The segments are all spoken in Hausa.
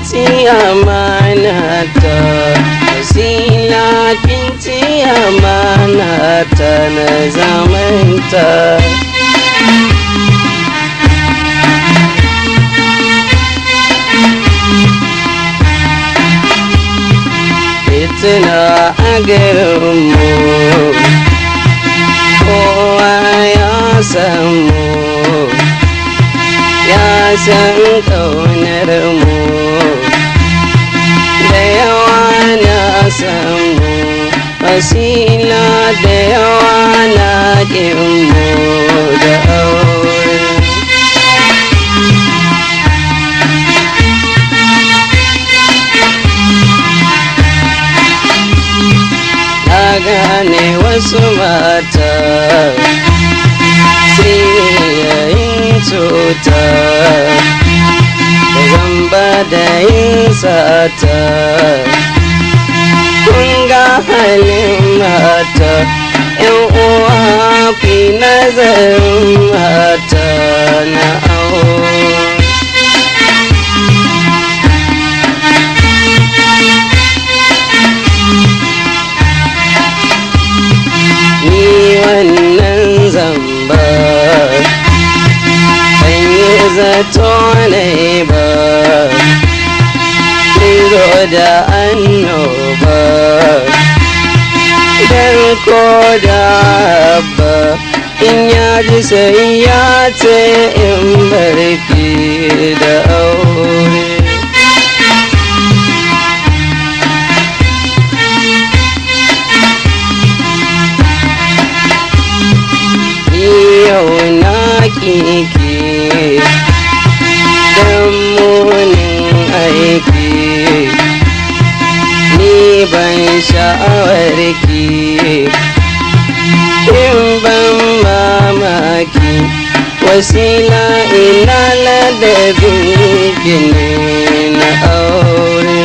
ci amanata, wasila kin ci amanata na zamanta. Fitina a garinmu, kowa ya samu, ya san ƙaunar mu, da yawa na samu, wasila da yawa na mu da aure. Na gane wasu mata sun yin cuta, da zamba da yin sata. Kun ga halin mata, ‘yan uwa ku nazarin mata na aure. Ni wannan zamba ban yi zato ne ba, kin zo da annoba, dan ko da ba in ya ji sai ya ce in barki da aure. Yau na kike dan munin aiki, ni ban sha'awar ki, in ban mamaki, wasila ina ladabin ki ne na aure.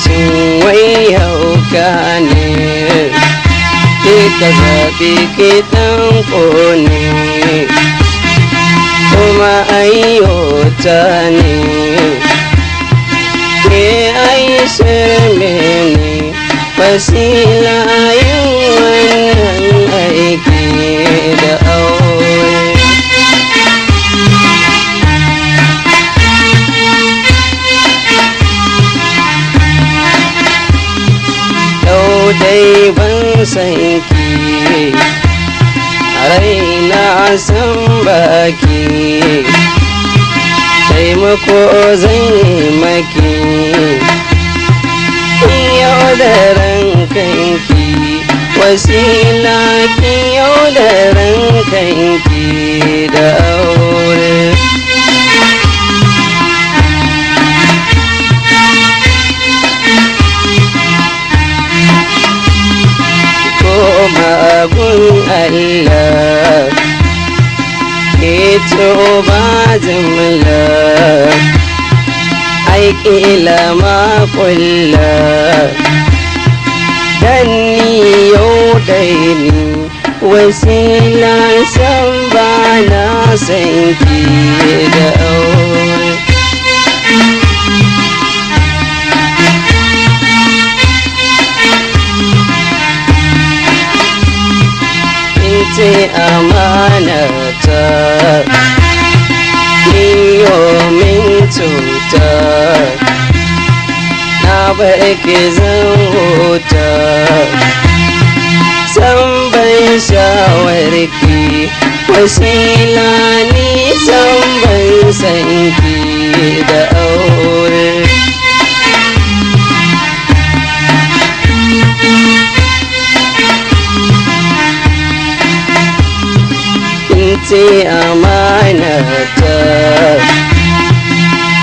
Shin wai hauka ne kika zaɓi kiɗan ƙone, kuma ayyota ne ke ai shirme ne, wasila yin wannan aiki da aure. Yau dai ban san ki, raina san baki, taimako zan yi maki, yaudaran kanki, wasila ki yaudaran kanki da aure. Koma gun Allah, ke tuba jimla, ai ƙila ma kulla, dan ni yau dai ni wasila san ba na san ki da aure. Ce amanata, kin min cuta, na bar ki zan huta, san ban shawarki, wasila ni san ban san ki da aure. Ce amanata,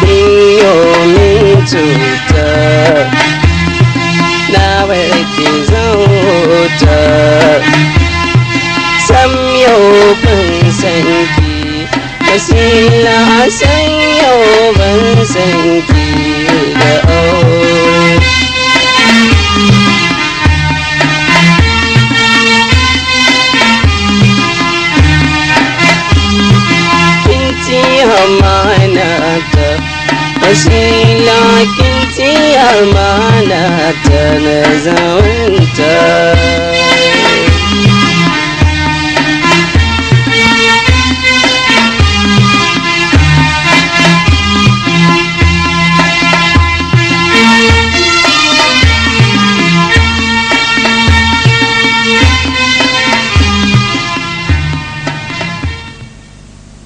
kin min cuta, na bar ki zan huta, sam yau ban san ki, wasila san yau ban san ki da aure. na zumunta.